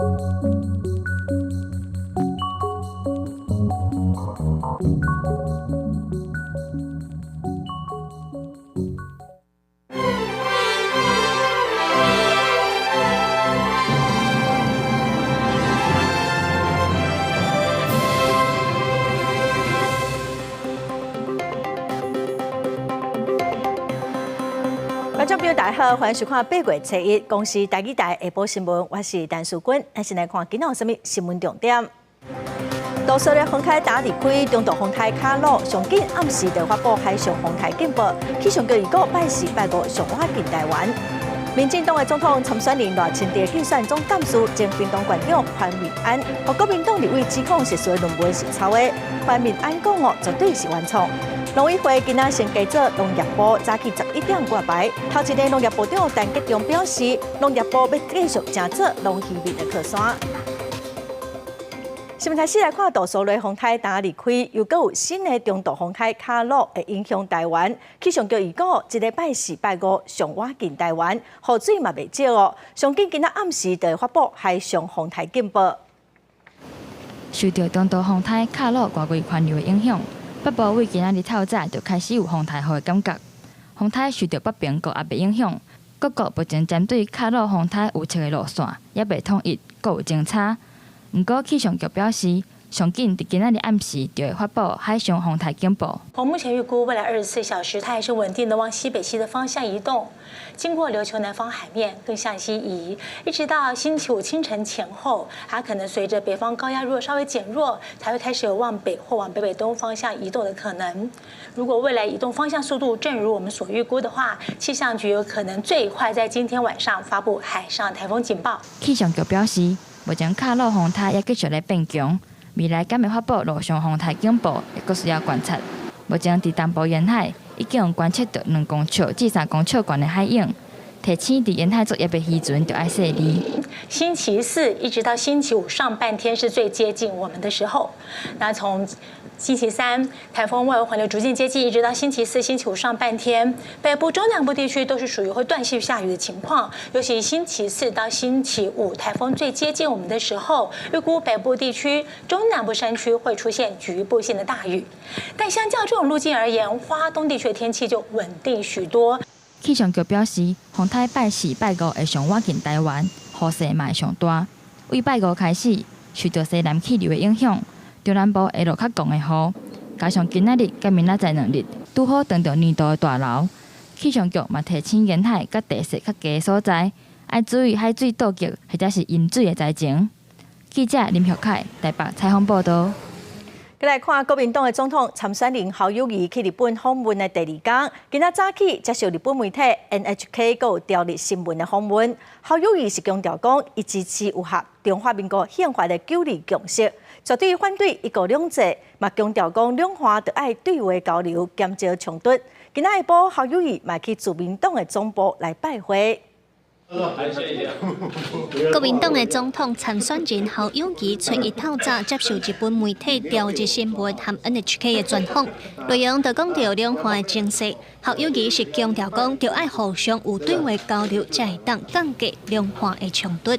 觀眾朋友大家好，歡迎收看八月初一公視台語台下晡新聞，我是陳淑君。咱先來看今仔有啥物新聞重點。杜蘇芮風台今離開，中度風台卡努上緊暗時就發布海上風台警報，氣象局預估拜四、拜五上倚近台灣。民進黨的總統參選人賴清德競選總幹事前屏東縣長潘孟安，予國民黨立委指控碩士論文是抄的，潘孟安講哦，絕對是原創。農委會今仔先加做農業部早起11點掛牌，頭一个農業部長陳吉仲表示，農業部欲繼續誠做農漁民的靠山。新聞開始來看，杜蘇芮風台今離開，又閣有新的中度風台卡努會影響台灣。氣象局預估，這个拜四、拜五上倚近台灣，雨水嘛袂少哦。上緊今仔暗時就會發布海上風台警報。受著中度風台卡努外圍環流的影響，北部為今仔日透早就開始有風台雨的感覺。風台受著北爿高壓的影響，各國目前針對卡努風台預測的路線猶未統一，閣有爭差。毋過氣象局表示，上緊佇今仔日暗時就會發布海上風台警報。我目前預估未來24小時，它還是穩定的往西北西的方向移動，經過琉球南方海面，更向西移，一直到星期五清晨前後，它可能隨着北方高壓如果稍微減弱，才會開始有往北或往北北東方向移動的可能。如果未來移動方向速度正如我們所預估的話，氣象局有可能最快在今天晚上發布海上颱風警報。氣象局表示，目前卡努風台猶繼續咧變強，未來敢會發布陸上風台警報，猶閣需要觀察。目前佇東部沿海已經觀測著2公尺至3公尺懸的海湧，提醒佇沿海作業的漁船著愛細膩。星期四一直到星期五上半天是最接近我們的時候。那從星期三颱風外圍環流逐漸接近，一直到星期四、星期五上半天，北部、中南部地區都是屬於會斷續下雨的情況。尤其星期四到星期五颱風最接近我們的時候，預估北部地區、中南部山區會出現局部性的大雨。但相較這種路徑而言，花東地區的天氣就穩定許多。氣象局表示，風台拜四、拜五會上倚近台灣，雨勢嘛會上大。為拜五開始，受著西南氣流的影響，中南部會落較狂的雨，加上今仔日佮明仔載兩日拄好撞著年度的大流，氣象局嘛提醒沿海佮地勢較低的所在，愛注意海水倒激或者是淹水的災情。記者林玉凱台北採訪報導。閣來看國民黨的總統參選人侯友宜去日本訪問的第二工，今仔早起接受日本媒體 NHK 閣有朝日新聞的訪問。侯友宜是強調講，伊支持有合中華民國憲法的九二共識，絕對反對一國兩制，嘛強調講兩岸著愛對話交流，減少衝突。今仔下晡，侯友宜嘛去自民黨的總部來拜會。國民黨的總統參選人侯友宜初一透早接受日本媒體朝日新聞和 NHK 的專訪，內容就講著兩岸的情勢。侯友宜是強調講，著愛互相有對話交流，才會當降低兩岸的衝突。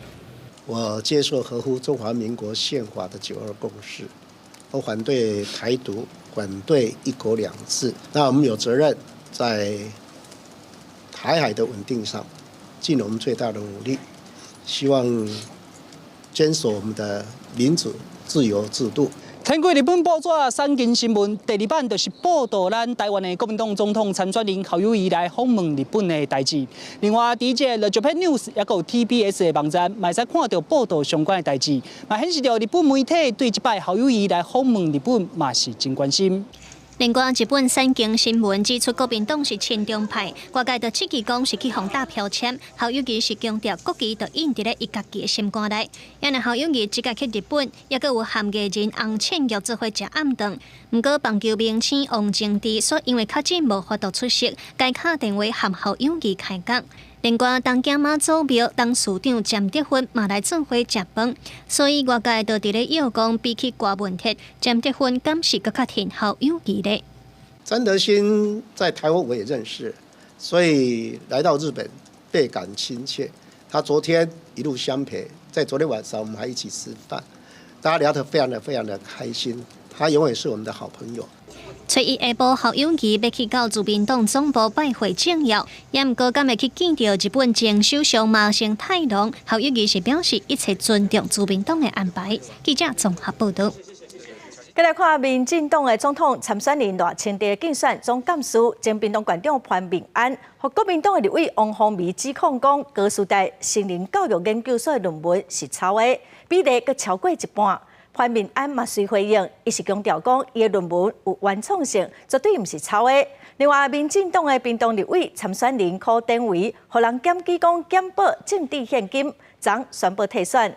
我接受合乎中華民國憲法的九二共識，我反對台獨，反對一國兩制。那我們有責任在台海的穩定上盡我們最大的努力，希望堅守我們的民主自由制度。根據日本報紙《產經新聞》第二版就是報導咱台灣的國民黨總統參選人侯友宜來訪問日本的代誌。另外，佇這個 The Japan News 抑閣有 TBS 的網站，嘛會使看著報導相關的代誌，嘛顯示著日本媒體對這擺侯友宜來訪問日本嘛是真關心。另外，日本產經新聞指出，國民黨是親中派，外界就質疑講是去予打標籤。侯友宜是強調國旗就印佇咧伊家己的心肝內。猶若侯友宜這擺去日本，猶閣有和藝人洪倩玉做伙食暗頓。毋過棒球明星王貞治卻因為確診無法度出席，改敲電話和侯友宜開講。另外，東京媽祖廟董事長詹德芬嘛來做伙食飯，所以外界就佇咧臆講，比起柯文哲，詹德芬敢是閣較挺侯友宜咧。詹德興在台灣我也認識，所以來到日本倍感親切。他昨天一路相陪，在昨天晚上我們還一起吃飯，大家聊得非常的非常的開心。他永遠是我們的好朋友。初一下晡，侯友宜欲去到自民黨總部拜會政要，也毋過敢會去見著日本前首相麻生太郎。侯友宜是表示一切尊重自民黨的安排。記者綜合報道。繼來看民進黨的總統參選人賴清德競選總幹事前屏東縣長潘孟安，予國民黨的立委王鴻薇指控講，高師大成人教育研究所的論文是抄的，比例閣超過一半。潘孟安嘛隨回應，伊是強調講，伊的論文有原創性，絕對毋是抄的。另外，民進黨的屏東立委參選人柯典維，予人檢舉講檢報政治獻金，昨宣布退選。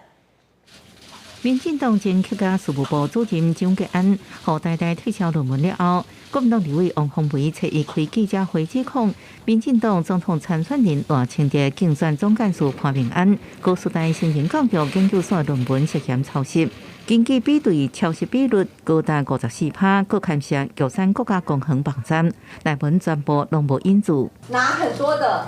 民進黨前客家事務部主任蔣捷安，予台大撤銷論文了後，國民黨立委王鴻薇初一開記者會指控，民進黨總統參選人賴清德競選總幹事潘孟安，高師大成人教育研究所論文涉嫌抄襲，根據比對抄襲比率高達54%，閣牽涉玉山國家公園網站，內文全部攏無引注。拿很多的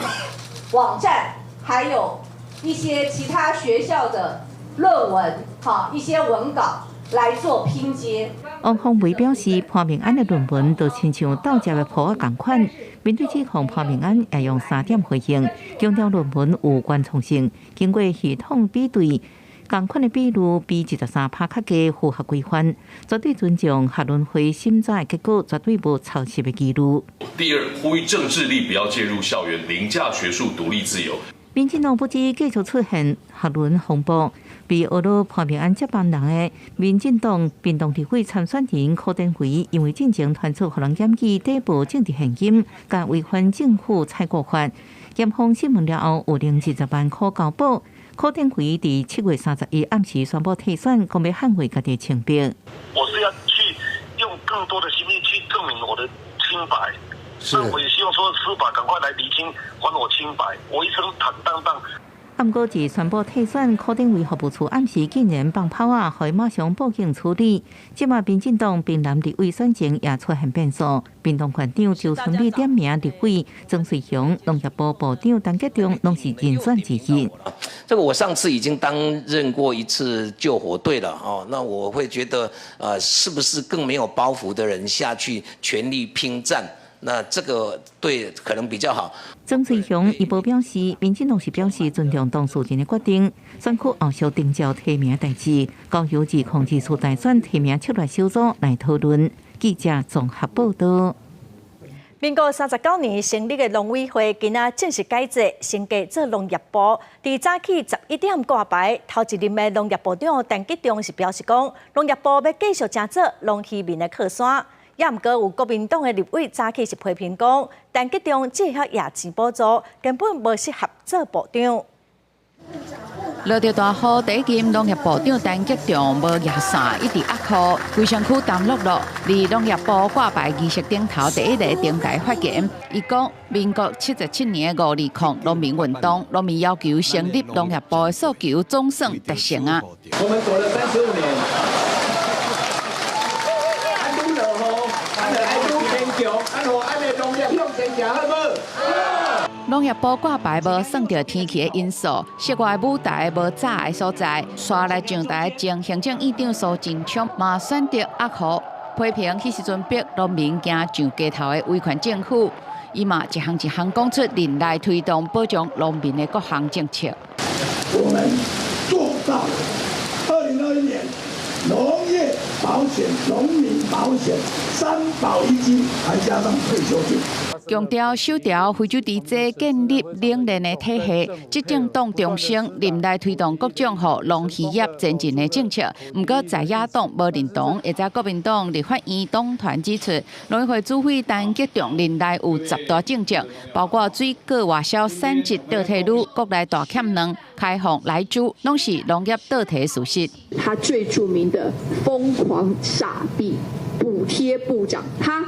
網站，還有一些其他學校的論文，哈，一些文稿來做拼接。王鴻薇表示，潘孟安的論文就親像倒接的簿仔仝款。面對指控，潘孟安也用三點回應，強調論文有原創性，經過系統比對，仝款的比率比23%較低，符合規範，絕對尊重學倫會審查的結果，絕對無抄襲的記錄。第二，呼籲政治力不要介入校園，凌駕學術獨立自由。民進黨不止繼續出現學倫風波，被訛挼潘孟安接班人的民進黨屏東立委參選人柯典維，因為進前傳出予人檢舉底報政治獻金，佮違反政府採購法，檢方審問了後有零20萬塊交保。柯典維佇7月31暗時宣布退選，講欲捍衛家己的清白。我是要去用更多的心力去證明我的清白。是，我也希望說司法趕快來釐清，還我清白。我一生坦蕩蕩。毋過，自宣布退選，柯典維服務處暗時竟然放炮仔，予伊馬上報警處理。這馬民進黨屏南立委選情也出現變數，屏東縣長周春米點名立委曾瑞雄、農業部部長陳吉仲，攏是人選之一。這個我上次已經擔任過一次救火隊了哦，那我會覺得，是不是更沒有包袱的人下去全力拼戰？那這個對可能比較好。曾瑞雄伊無表示，民進黨是表示尊重當事人的決定。選區後續定照提名代誌，交由2024大選提名策略小組來討論。記者綜合報道。民國39年成立的農委會，今仔正式改制，升格做農業部。佇早起11點掛牌，頭一任的農業部長陳吉仲是表示講，農業部欲繼續誠做農漁民的靠山。也毋過有國民黨的立委早起是批評講，陳吉仲只會曉攑錢補助，根本無適合做部長。落著大雨，第一任農業部長陳吉仲無攑傘，一直壓雨，規身軀澹漉漉。佇農業部掛牌儀式頂頭，第一个登台發言，伊講：民國77年520農民運動，農民要求成立農業部的訴求總算達成啊！我們走了35年，愛愈落雨，咱就愛愈堅強，咱予咱的農業向前行，好無？農業部掛牌無算著天氣的因素，室外舞台無閘的所在，紲來上台前行政院長蘇貞昌嘛選擇壓雨，批評彼時陣逼農民行上街頭的威權政府，伊嘛一項一項講出任內推動保障農民的各項政策。我們做到了，2021年農業保險、農民保險三保一金，還加上退休金。強調首條非洲豬建立冷鏈的體系，執政黨重申任內推動各種予農漁業前進的政策。毋過在野黨無認同，會在國民黨立法院黨團指出，農委會主委陳吉仲任內有10大政績，包括水果外銷產值倒退嚕、國內大欠卵、開放萊豬，攏是農業倒退事實。他最著名的瘋狂傻幣補貼部長，他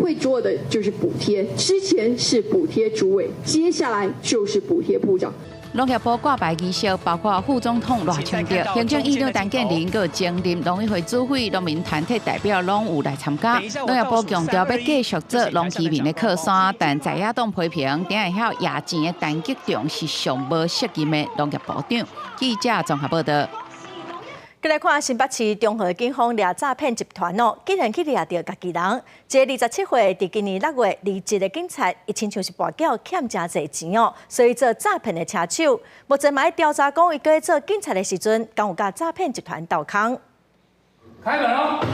會做的就是補貼，之前是補貼主委，接下來就是補貼部長。農業部掛牌儀式包括副總統賴清德、行政院長陳建仁、閣前任農委會主委、農民團體代表攏有來參加。農業部強調欲繼續做農漁民的靠山，但在野黨批評，頂會曉掖錢的陳吉仲是上無責任的農業部長。記者綜合報道。閣來看新北市中和警方掠詐騙集團哦，竟然去掠著家己人。這個27歲，佇今年6月離職的警察，伊親像是跋筊欠誠濟錢哦，所以做詐騙的車手。目前嘛佇調查講，伊閣做警察的時陣，敢有佮詐騙集團鬥空。開門哦！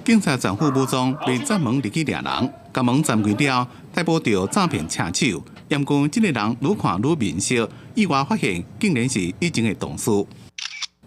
警察全副武裝，被閘門入去掠人，共門暫開了，逮捕著詐騙車手。毋過這個人愈看愈面熟，意外發現竟然是以前的同事。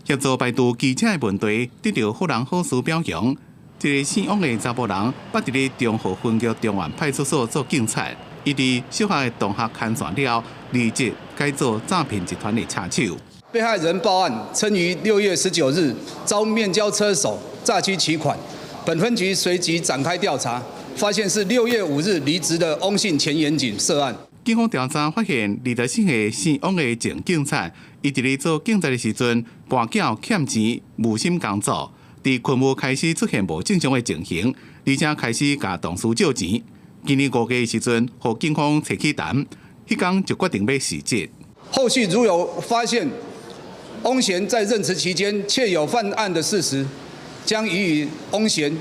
協助排除機車的問題，得著好人好事表揚。這個姓王的查埔人，捌佇咧中和分局中原派出所做警察，伊佇小學的同學牽線了，離職改做詐騙集團的車手。被害人報案稱於6月19日遭面交車手詐欺取款，本分局隨即展開調查，發現是6月5日離職的翁姓前員警涉案。警方調查發現，24歲姓王的前警察，伊佇咧做警察的時陣，跋筊欠錢，無心工作，佇勤務開始出現無正常的情形，而且開始共同事借錢。今年5月的時陣，予警方揣去談，彼工就決定欲辭職。後續如有發現翁賢在任職期間確有犯案的事實，將予以翁賢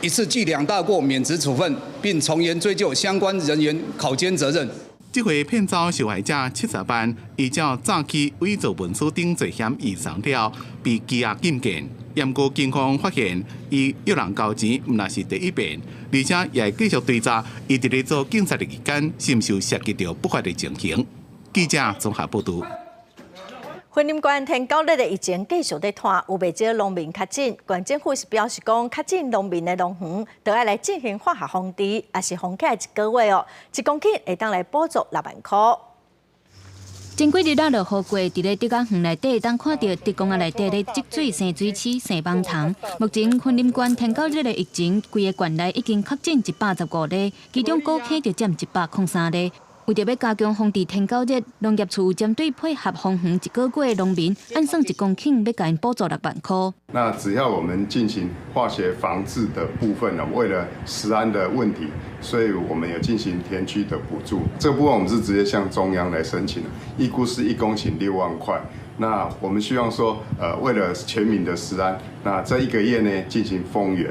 一次記兩大過免職處分，並從嚴追究相關人員考監責任。這回騙走受害者70萬，依照詐欺偽造文書等罪嫌異常了，被羈押禁見。毋過警方發現，伊約人交錢，毋但是第一遍，而且也會繼續追查，伊佇咧做警察的期間，是毋是有涉及著不法的情形？記者綜合報導。雲林縣天狗熱的疫情繼續咧拖，有袂少農民確診。縣政府是表示講，確診農民的農園，著愛來進行化學防治，抑是封起來一個月哦，1公頃會當來補助6萬箍。前幾日仔落雨過，佇咧竹仔園內底，當看著竹公仔內底咧積水生水池、生蠓蟲。目前雲林縣天狗熱的疫情，規个縣內已經確診115例，其中古坑就佔103例。為著欲加強防治天狗熱，農業處有針對配合封園一個月的農民，按算1公頃欲共𪜶補助6萬箍。那只要我們進行化學防治的部分呢，為了食安的問題，所以我們有進行田區的補助。這個部分我們是直接向中央來申請的，預估是1公頃6萬塊。那我們希望說，為了全民的食安，那這一個月呢進行封園。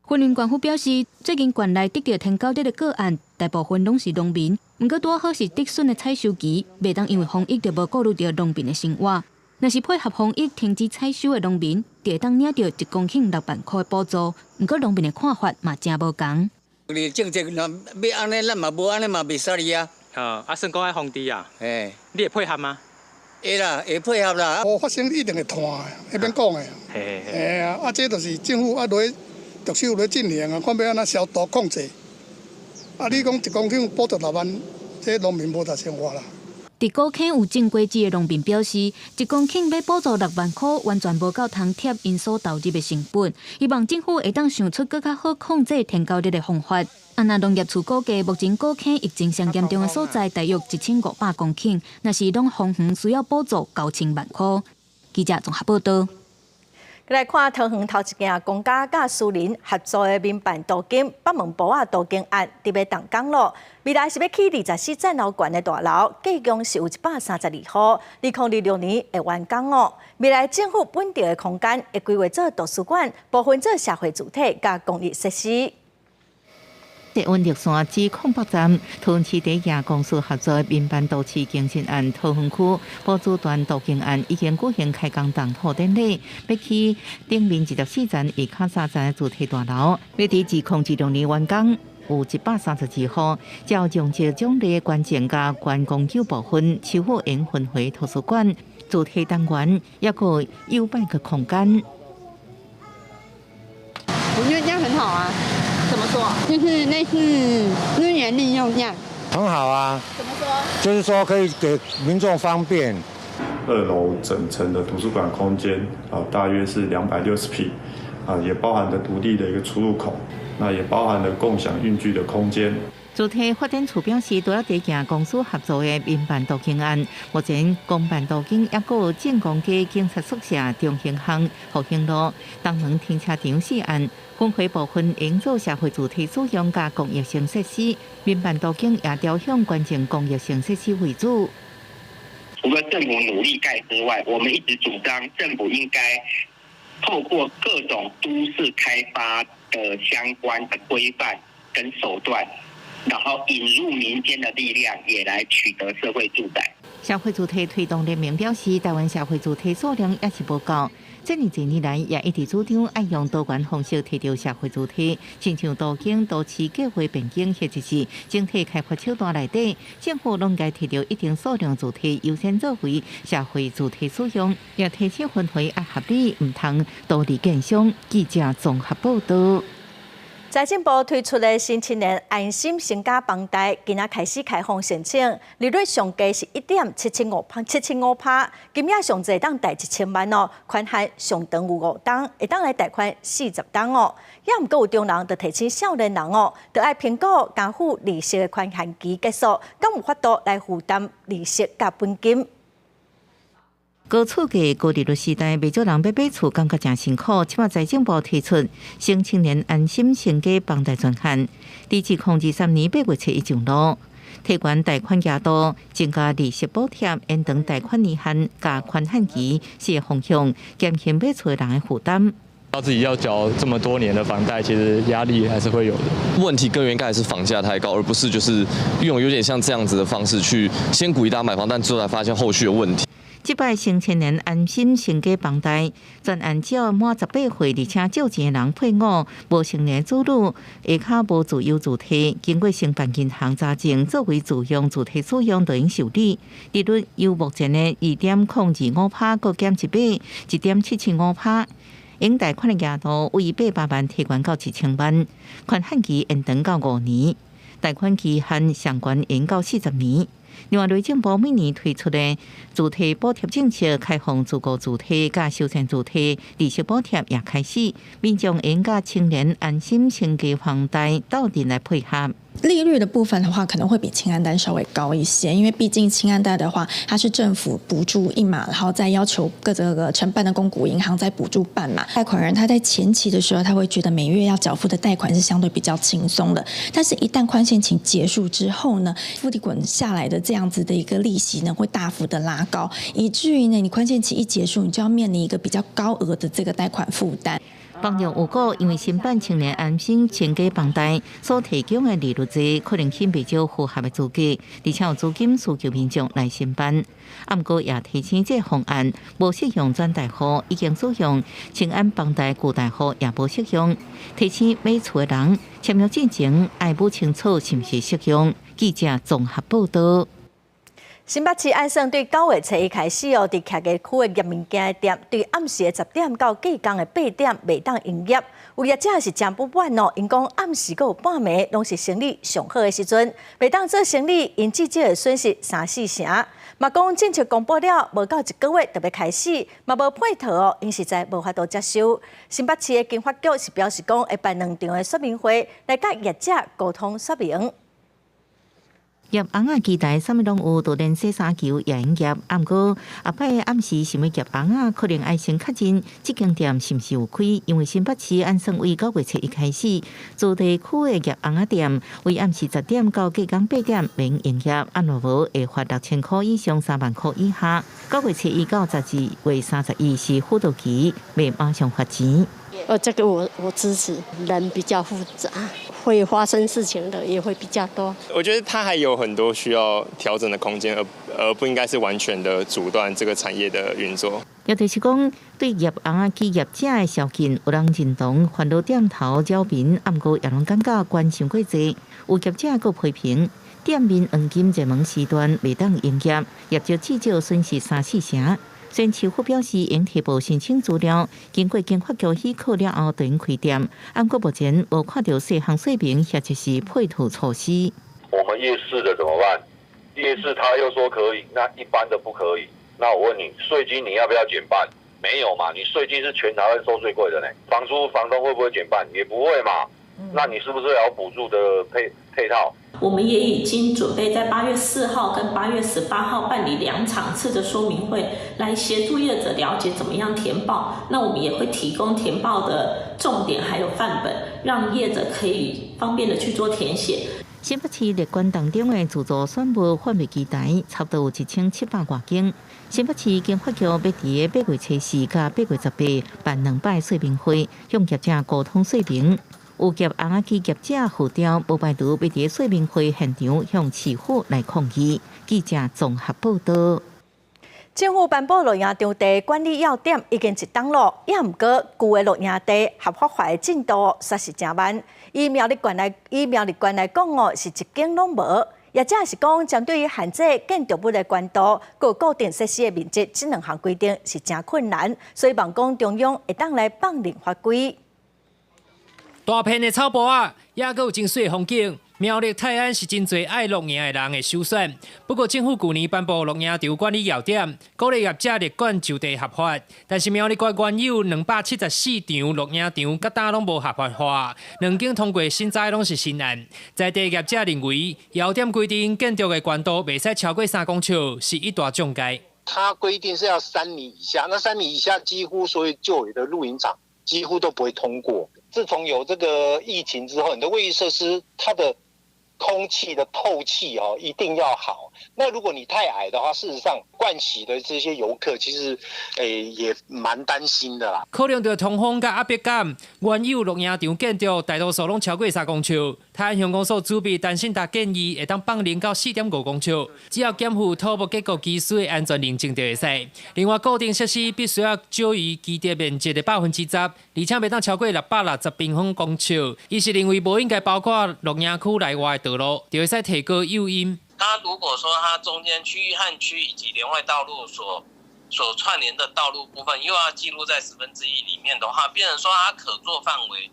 雲林縣府表示，最近縣內得著天狗熱的個案，大部分攏是農民。毋過拄好是竹筍的採收期，袂當因為防疫就無顧慮著農民的生活。若是配合防疫停止採收的農民，就會當領著1公頃6萬箍的補助。毋過農民的看法嘛誠無仝。你政策若欲按呢，咱嘛無按呢嘛袂使哩啊。啊，算講愛防治啊。嘿，你會配合嗎？會啦，會配合啦。無發生一定會拖的，彼免講的。嘿啊，啊，這就是政府啊落去着手來進行啊，看欲按怎消毒控制。啊，你講1公頃補助6萬，這農民無得生活啦。佇古坑有種果子的農民表示，1公頃欲補助6萬箍，完全無夠通貼𪜶所投入的成本。希望政府會當想出閣較好控制天狗熱的方法。啊，若農業處估計，目前古坑疫情上嚴重的所在大約1500公頃，若是攏封園，需要補助9000萬箍。記者綜合報道。來看桃園頭一件公家佮私人合作的民辦都更北門埔仔都更案，佇欲動工咯。未來是欲起24層樓懸的大樓，計共是有132戶，2026年會完工哦。未來政府本地的空間會規劃做圖書館，部分做社會主體佮公益設施。捷運綠線之空北站，桃園市地業公司合作民辦都市更新案桃園區埔子段都更案已經舉行開工動土典禮，欲起頂面24層下跤3層的主體大樓，欲佇2026年完工，有132戶，較容積獎勵捐贈佮關公九部分，修復緣分會圖書館主體單元，抑閣有百個空間。我覺得這樣很好啊。怎麼說？就是類似資源利用這樣。很好啊。怎麼說？就是說可以給民眾方便。 2樓整層的圖書館空間啊，大約是260坪，啊，也包含了獨立的一個出入口，那也包含了共享運具的空間。主體發展處表示，除了佇行公私合作的民辦都更案，目前公辦都更抑閣有正光街警察宿舍、中興巷、復興路、東門停車場四案，分開部分應做社會住宅使用佮公益性設施，民辦都更也朝向關注公益性設施為主。除了政府努力蓋之外，我們一直主張政府應該透過各種都市開發的相關的規範跟手段，然後引入民間的力量，也來取得社會住宅。社會住宅推動聯盟表示，台灣社會住宅數量也是無夠，這爾濟年來也一直主張愛用多元方式提著社會住宅，親像都更、都市計劃變更或者是整體開發手段內底，政府攏該提著一定數量住宅優先作為社會住宅使用，也提醒分配愛合理，毋通多利建商。記者綜合報道。財政部推出的新青年安心成家房貸，今仔開始開放申請，利率上低是1.775趴，775趴，金額上濟當貸1000萬哦，寬限上長有5冬，會當來貸款40冬哦。也毋過有中人就提醒少年人哦，著愛評估交付利息的寬限期結束，敢有法度來負擔利息佮本金。高厝價、高利率時代，袂少人欲買厝，感覺誠辛苦。這擺財政部提出新青年安心成家房貸專案，佇2023年8月7日上路，提懸貸款額度，增加利息補貼，延長貸款年限、佮寬限期四個方向，減輕買厝的人的負擔。到自己要繳這麼多年的房貸，其實壓力還是會有的。問題根源應該還是房價太高，而不是就是用有點像這樣子的方式去先鼓勵大家買房，但之後才發現後續的問題。這擺新青年安心成家房貸，專案只要滿18歲，而且借錢的人配偶無成年子女，下跤無自有住宅，經過承辦銀行查證作為自用住宅使用，就會受理。利率由目前的2.025趴，閣減一碼，1.775趴。應貸款的額度為800萬提懸到1000萬，寬限期延長到5年，貸款期限上懸延到40年。另外，內政部每年推出的住宅補貼政策，開放自購住宅佮修繕住宅利息補貼也開始，民眾應佮青年安心成家房貸鬥陣來配合。利率的部分的話，可能會比青安貸稍微高一些，因為畢竟青安貸的話，它是政府補助一碼，然後再要求各這個承辦的公股銀行再補助半碼。貸款人他在前期的時候，他會覺得每月要繳付的貸款是相對比較輕鬆的，但是一旦寬限期結束之後呢，複利滾下來的這樣子的一個利息呢，會大幅的拉高，以至於呢，你寬限期一結束，你就要面臨一個比較高額的這個貸款負擔。房仲有講，因為申辦青年安心成家房貸所提供的利率濟，可能吸袂少符合的資格，而且有資金需求民眾來申辦。啊，毋過也提醒，這個方案無適用轉貸戶，已經使用青安房貸舊貸戶也無適用。提醒買厝的人簽約進前愛摸清楚是毋是適用。記者綜合報道。新北市按算對9月初一開始哦，佇徛家區的醃物件店，對暗時的10點到隔工的8點袂當營業。有業者是誠不滿哦，𪜶講暗時閣有半暝攏是生意上好的時陣，袂當做生意，𪜶至少會損失三四成。嘛講政策公布了，無夠一個月就欲開始，嘛無配套哦，𪜶實在無法度接受。新北市的經發局是表示講，會辦兩場的說明會來佮業者溝通說明。醃尪仔機台，啥物攏有，就連洗衫球也會醃。啊，毋過後擺暗時想欲醃尪仔，可能愛先確認這間店是毋是有開，因為新北市按算為9月初一開始，住宅區的醃尪仔店，為暗時10點到隔工8點免營業，啊若無會罰6000箍以上3萬箍以下。9月初一到12月31是輔導期，袂馬上罰錢。這個我支持，人比較複雜，會發生事情的也會比較多。我覺得它還有很多需要調整的空間，而不應該是完全的阻斷這個產業的運作。也就是講，對醃尪仔機業者的宵禁，有人認同煩惱店頭擾民，毋過也攏感覺管傷過濟。有業者閣批評，店面黃金熱門時段袂當營業，業績至少損失三四成。雖然市府表示，應提報申請資料，經過經發局許可了後，就會開店。毋過目前無看著細項說明，或者是配套措施。我們夜市的怎麼辦？夜市他又說可以，那一般的不可以。那我問你，稅金你要不要減半？沒有嘛？你稅金是全台灣收最貴的呢。房租房東會不會減半？也不會嘛。那你是不是要補助的配套？我們也已經準備在8月4號跟8月18號辦理兩場次的說明會，來協助業者了解怎麼樣填報。那我們也會提供填報的重點還有範本，讓業者可以方便的去做填寫。新北市列管當中的自助選物販賣機台，差不多有1700外間。新北市經發局欲佇8月24佮8月18辦2擺說明會，向業者溝通說明。有業紅仔機業者號召，無排除欲佇說明會現場向市府來抗議。記者綜合報導。政府頒布露營場地管理要點已經一冬咯，也毋過舊的露營地合法化的進度煞是誠慢。以苗栗縣來講哦，是一間攏無。也者是講，針對於限制建築物的懸度、閣固定設施的面積，這兩項規定是誠困難，所以望講中央會當來放任法規。大片的草埔仔，也閣有真媠風景。苗栗泰安是真濟愛露營的人的首選。不過政府舊年頒布露營場管理要點，鼓勵業者列管就地合法。但是苗栗縣原有274場露營場，佮今攏無合法化，兩經通過審查攏是新案。在地業者認為，要點規定建築的懸度袂使超過3公尺，是一大障礙。它規定是要3米以下，那三米以下幾乎所有舊有的露營場幾乎都不會通過。自從有這個疫情之後，你的衛浴設施它的空氣的透氣哦一定要好。那如果你太矮的話，事實上盥洗的這些遊客其實也蠻擔心的啦。考量著通風佮壓迫感，原有露營場建築大多數攏超過3公尺。泰安鄉公所主秘陳信達建議，會當放寬到4.5公尺，只要檢附土木結構技師的安全認證就會使。另外，固定設施必須要少於基地面積的10%，而且袂當超過660平方公尺。伊是認為無應該包括露營區內外的道路，就會使提高誘因。他如果說它中間區域和區以及連外道路所串聯的道路部分又要記錄在1/10裡面的話，變成說它可做範圍，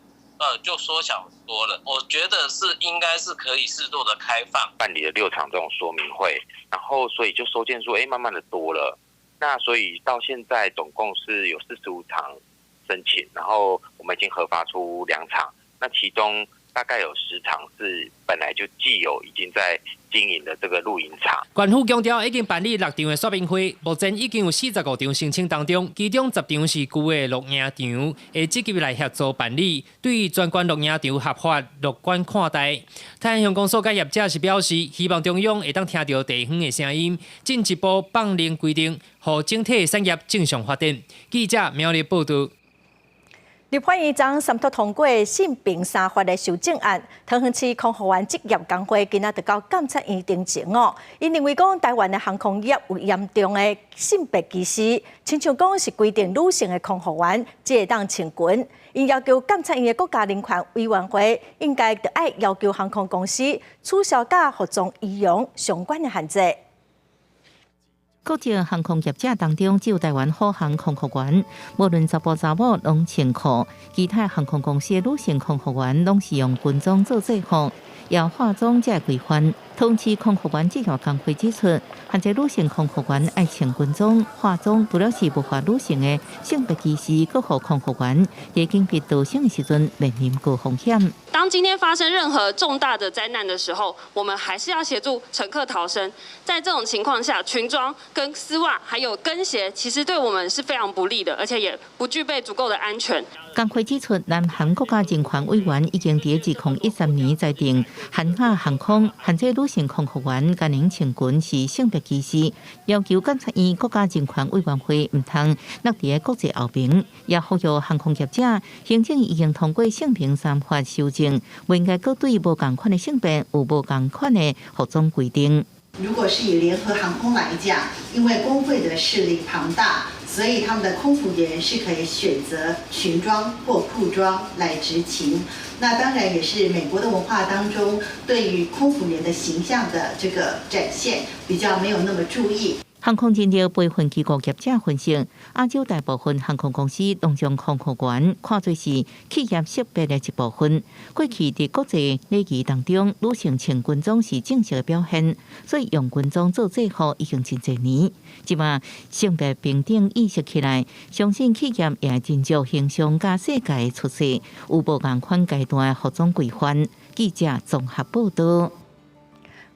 就縮小多了。我覺得是應該是可以適度的開放。辦理了6場這種說明會，然後所以就收件數，慢慢的多了。那所以到現在總共是有45場申請，然後我們已經核發出2場，那其中大概有10場是本來就既有已經在經營的這個露營場。縣府強調已經辦理6場的說明會，目前已經有45場申請當中，其中10場是舊的露營場，會積極來協助辦理。對於全縣露營場合法樂觀看待。泰安鄉公所佮業者是表示，希望中央會當聽著地方的聲音，進一步放寬規定，予整體產業正常發展。記者苗栗報導。立法院昨三讀通過性平三法的修正案，桃園市空服員職業工會今仔日到監察院陳情哦，𪜶認為講台灣的航空業有嚴重的性別歧視，親像講是規定女性的空服員才會當穿裙，𪜶要求監察院的國家人權委員會應該著愛要求航空公司取消佮服裝儀容相關的限制。國際航空業者當中，只有台灣虎航空服員，無論查埔查某攏穿褲；其他航空公司的女性空服員攏是用軍裝做制服，要化妝才會規範。桃園市空服員職業工會指出，限制女性空服員愛穿軍裝、化妝，除了是物化女性的性別歧視，閣予空服員佇緊急逃生的時陣面臨高風險。當今天發生任何重大的災難的時候，我們還是要協助乘客逃生。在這種情況下，裙裝跟絲襪還有跟鞋，其實對我們是非常不利的，而且也不具備足夠的安全。工會指出，南韓國家人權委員已經佇2013年裁定，韓亞航空限制女性空服員共穿裙是性別歧視，要求監察院國家人權委員會毋通落佇國際後面，也呼籲航空業者，行政已經通過性平三法修正，袂應該閣對無仝款的性別有無仝款的服裝規定。如果是以聯合航空來講，因為工會的勢力龐大，所以他們的空服員是可以選擇裙裝或褲裝來執勤。那當然也是美國的文化當中，對於空服員的形象的這個展現比較沒有那麼注意。航空人力培訓機構業者分析，亞洲大部分航空公司攏將空服員看做是企業識別的一部分。過去佇國際禮儀當中，女性穿軍裝是正式的表現，所以用軍裝做制服已經真濟年。這馬性別平等意識起來，相信企業也會斟酌形象佮世界的趨勢，有無仝款階段的服裝規範。記者綜合報導。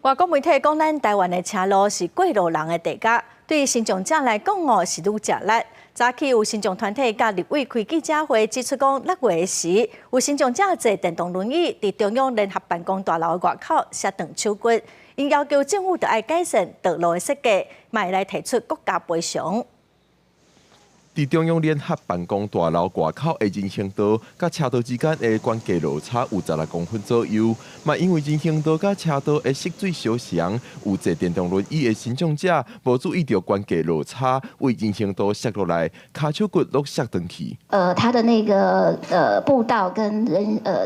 外國媒體講，咱台灣的車路是過路人的地獄，對身障者來講哦是愈食力。早起有身障團體佮立委開記者會，指出講6月時，有身障者坐電動輪椅佇中央聯合辦公大樓外口摔斷手骨，𪜶要求政府著愛改善道路的設計，嘛會來提出國家賠償。佇中央聯合辦公大樓外口的人行道，佮車道之間的懸低落差有16公分左右。嘛，因為人行道佮車道的色水相像，有坐電動輪椅的身障者無注意著懸低落差，對人行道摔落來，跤手骨攏摔斷去。它的那個步道跟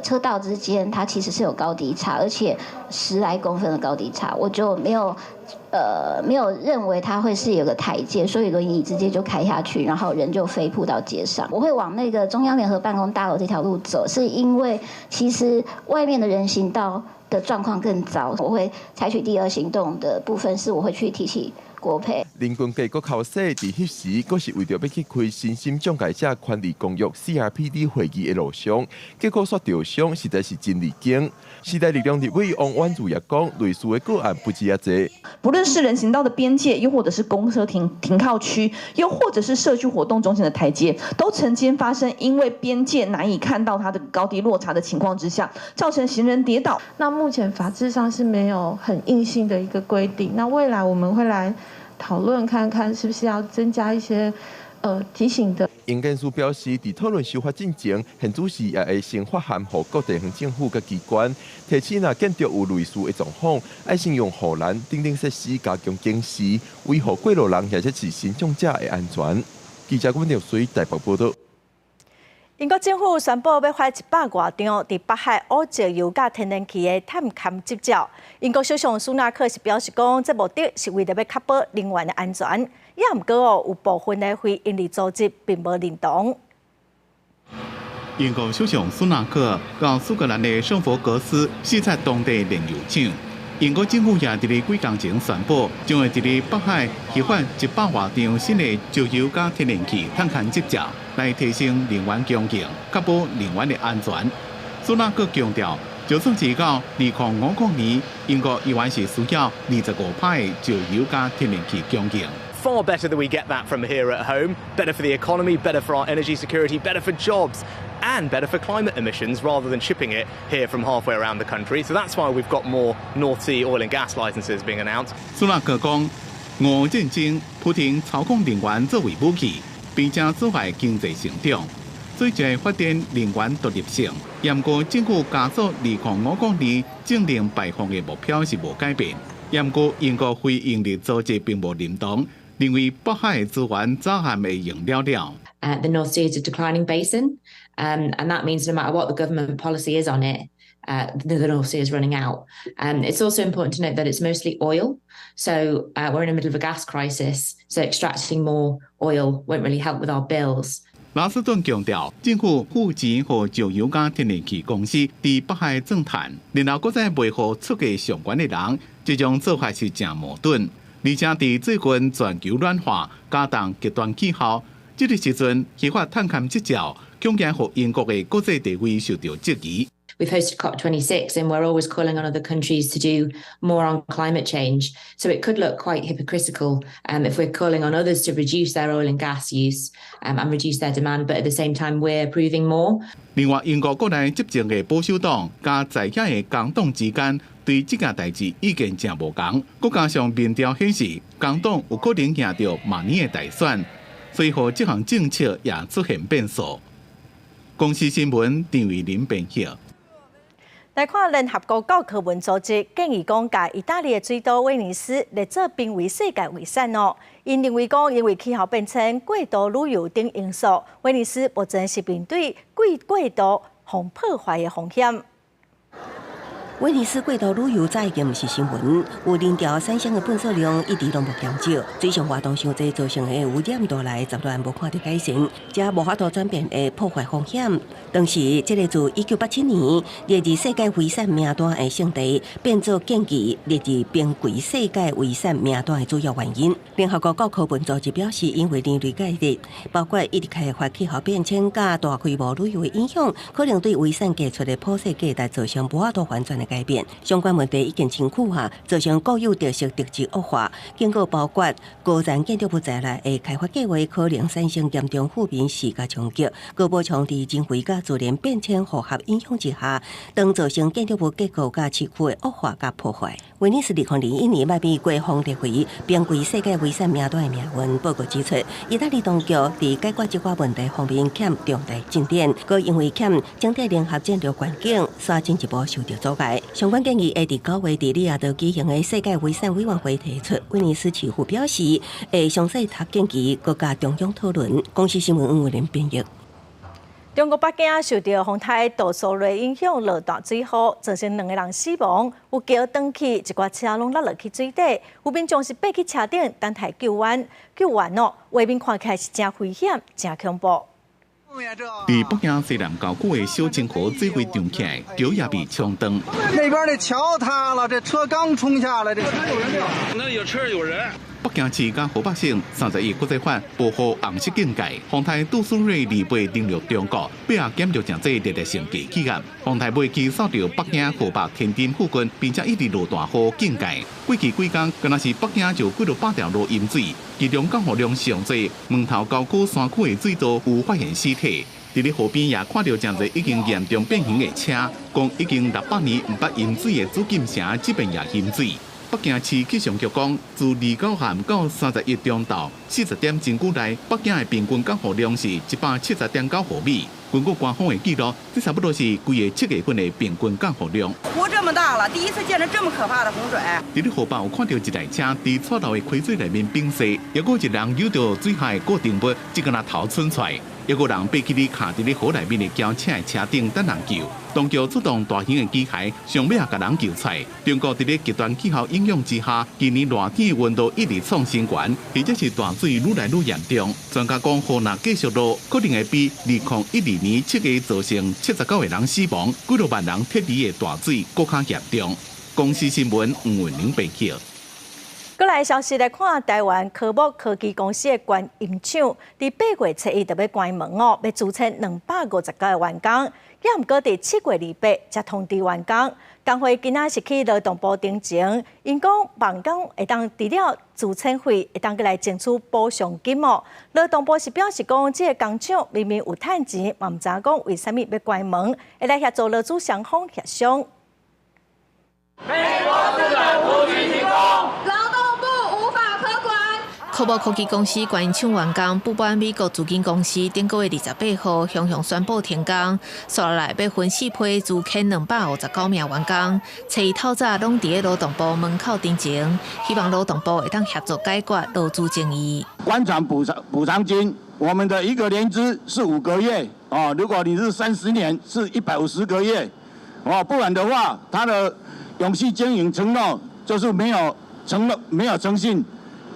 車道之間，它其實是有高低差，而且10來公分的高低差，我就沒有認為它會是有個台階，所以輪椅直接就開下去，然後人就飛撲到街上。我會往那個中央聯合辦公大樓這條路走，是因為其實外面的人行道的狀況更糟。我會採取第二行動的部分，是我會去提起國賠。林君計閣較細，佇彼時閣是為著欲去開身心障礙者權利公約 CRPD 會議的路上，結果煞著傷，實在是真離經。時代力量立委王婉諭也講，類似的個案不止遐濟。不論是人行道的邊界，又或者是公車停靠區，又或者是社區活動中心的台階，都曾經發生因為邊界難以看到它的高低落差的情況之下，造成行人跌倒。那目前法制上是沒有很硬性的一個規定，那未來我們會來討論看看是不是要增加一些提醒的。營建署表示，佇討論修法進前，現主時也會先發函予各地方政府佮機關，提醒若見著有類似的狀況，愛先用護欄等等設施加強警示，維護過路人或者是身障者的安全。記者阮廖水台北報導。英國政府宣布欲發100外張佇北海挖石油佮天然氣的探勘執照。英國首相蘇納克是表示講，這目的是為著欲確保能源的安全。也毋過哦，有部分的非營利組織並無認同。英國首相蘇納克佮蘇格蘭的聖弗格斯視察當地煉油廠。英國政府也佇咧幾工前宣布，將會佇咧北海批發100外張新的石油佮天然氣探勘執照，來提升能源供應，確保能源的安全。蘇納克強調，就算是到2050年，英國依然是需要25%的石油佮天然氣供應。 Far better that we get that from here at home. Better for the economy, better for our energy security, better for jobs, and better for climate emissions rather than shipping it here from halfway around the country. So that's why we've got more North Sea oil and gas licenses being announced. 蘇納克講，俄戰爭，普丁操控能源作為武器，並且阻礙經濟成長，所以就發展能源獨立性。毋過政府加速2050年淨零排放的目標是無改變。毋過英國非營利組織並無認同，認為北海資源早晚會用了了。 The North Sea is a declining basin, and that means no matter what the government policy is on it, the North Sea is running out. It's also important to note that it's mostly oil, so we're in the middle of a gas crisis, so extracting more oil won't really help with our bills. 拉斯頓強調，政府付錢予石油佮天然氣公司佇北海鑽探，然後閣再賣予出價上懸的人，這種做法是誠矛盾。而且佇最近全球暖化加重極端氣候，這個時陣批發探勘執照，恐驚予英國的國際地位受著質疑。 We've hosted COP26 and we're always calling on other countries to do more on climate change. So it could look quite hypocritical if we're calling on others to reduce their oil and gas use and reduce their demand, but at the same time we're approving more. 另外，英國國內執政的保守黨佮在野的工黨之間對這件代誌意見誠無仝，閣加上民調顯示工黨有可能贏著明年的大選，所以予這項政策也出現變數。公視新聞陳慧琳編譯。來看聯合國教科文組織建議講，共意大利的水都威尼斯列做瀕危世界遺產哦。𪜶認為講，因為氣候變遷、過度旅遊等因素，威尼斯目前是面對過度予破壞的風險。威尼斯過度旅遊早已經毋是新聞，有零兆產生的垃圾量一直攏無減少，水上活動傷濟造成的污染帶來雜亂無看著改善，這無法度轉變的破壞風險。當時，這個自1987年列入世界遺產名單的勝地，變做建議列入瀕危世界遺產名單的主要原因。聯合國教科文組織表示，因為人類介入，包括一直開發氣候變遷佮大規模旅遊的影響，可能對遺產給出的普世價值造成無法度反轉的。改變。相關問題已經真久啊，造成固有特色特質惡化。警告包括高層建築物在內的開發計劃可能產生嚴重負面視覺衝擊，閣補充佇人為佮自然變遷複合影響之下，當造成建築物結構佮市區的惡化佮破壞。威尼斯2021年邁美國方列為瀕危世界遺產名單的命運報告指出，意大利當局佇解決這個問題方面欠重大進展，閣因為欠整體聯合戰略環境，煞進一步受到阻礙。相關建議會佇9月佇里雅德舉行的世界遺產委員會提出。威尼斯市府表示，會詳細讀建議，閣佮中央討論。公視新聞黃偉玲編譯。中國北京受著風颱杜蘇芮影響，落大水雨，造成兩个人死亡，有橋斷去，一寡車攏落落去水底，有民眾是爬去車頂等待救援，救援哦，畫面看起來是誠危險、誠恐怖。佇北京西南郊區的小清河水位漲起來，橋也被沖斷。那邊的橋塌了，這車剛衝下來，這有人沒有？那有車有人。北京市佮河北省31國際法保護紅色警戒，風颱杜蘇芮28登陸中國，八仔減弱成做熱帶性低氣壓。風颱尾期掃著北京、河北、天津附近，並且一直落大雨警戒。過去幾工，敢若是北京就幾落百條路淹水，其中降雨量上濟，門頭溝區山區的水道有發現屍體。佇咧河邊也看著誠濟已經嚴重變形的車，講已經600年毋捌淹水的紫禁城，這擺也淹水。北京市氣象局講，自29號到31中晝40點真久內，北京的平均降雨量是170.9毫米。根據官方的記錄，這差不多是規個7月份的平均降雨量。活這麼大了，第一次見著這麼可怕的洪水。佇咧河北有看著一台車佇錯流的溪水內面崩逝，抑閣有一人扭著水下的固定物，這敢若頭伸出來，抑閣有人爬起咧卡佇咧河內面的轎車的車頂等人救。當局出動大型的機械，上尾仔共人救出來。中國佇咧極端氣候影響之下，今年熱天的溫度一直創新高，而且是大水愈來愈嚴重。專家講，雨若繼續落，可能會比2012年7月造成79個人死亡、幾若萬人撤離的大水閣較嚴重。公視新聞黃文玲報道。閣來消息來看，台灣科目科技公司的觀音廠，佇8月初1就欲關門哦，欲資遣259個員工，也毋過佇7月28才通知員工。工會今仔是去勞動部陳情，𪜶講罷工會當除了資遣費，會當閣來爭取補償金哦。勞動部是表示講，這个工廠明明有趁錢，嘛毋知影講為啥物欲關門，會來協助勞資雙方協商。美國資本無序停工，勞動部無法可管。科目科技公司觀音廠員工不滿美國資金公司頂個月28號雄雄宣布停工，紲落來欲分四批資遣259名員工，初一透早攏佇咧勞動部門口陳情，希望勞動部會當協助解決勞資爭議。關廠補償金，我們的一個年資是5個月，哦，如果你是30年，是150個月，哦，不然的話，他的永續經營承諾就是沒有承諾，沒有誠信。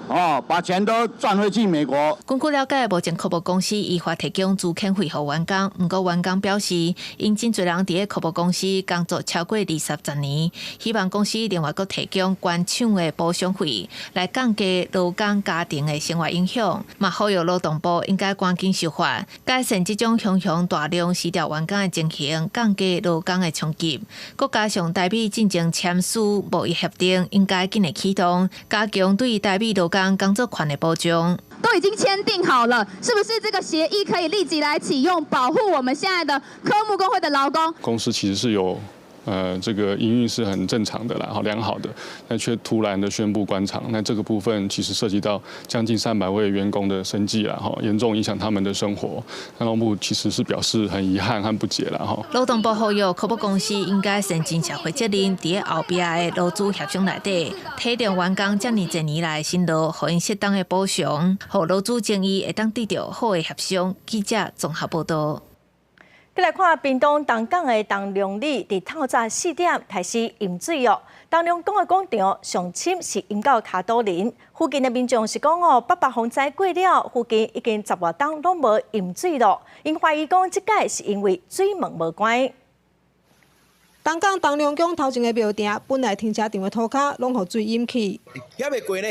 哦，把錢都賺回去美國。根據了解，目前科目公司依法提供資遣費予員工，毋過員工表示，𪜶真濟人佇咧科目公司工作超過20年，希望公司另外閣提供關廠的補償費，來降低勞工家庭的生活影響。嘛，呼籲勞動部應該趕緊修法，改善這種雄雄大量辭掉員工的情形，降低勞工的衝擊。閣加上台美進前簽署貿易協定，應該緊會啟動，加強對台美勞工工作權的保障。都已經簽訂好了，是不是這個協議可以立即來啟用，保護我們現在的科目工會的勞工？公司其實是有，這個營運是很正常的啦，好良好的，但卻突然的宣布關廠，那這個部分其實涉及到將近300位員工的生計啦，哈，嚴重影響他們的生活。勞動部其實是表示很遺憾和不解啦，哈。勞動部呼籲科目公司應該善盡社會責任，佇咧後壁的勞資協商內底，體諒員工遮爾濟年來辛勞，予𪜶適當的補償，予勞資爭議會當得著好的協商。記者綜合報道。閣來看屏東東港的東龍里，佇透早4點開始淹水哦。東龍宮的廣場上深是淹到跤肚仁，附近的民眾是講哦，八八風災過了，附近已經十外冬攏無淹水咯。𪜶懷疑講，這擺是因為水門無關。東港東龍宮頭前的廟埕，本來停車場的塗跤攏予水淹去。猶未過呢。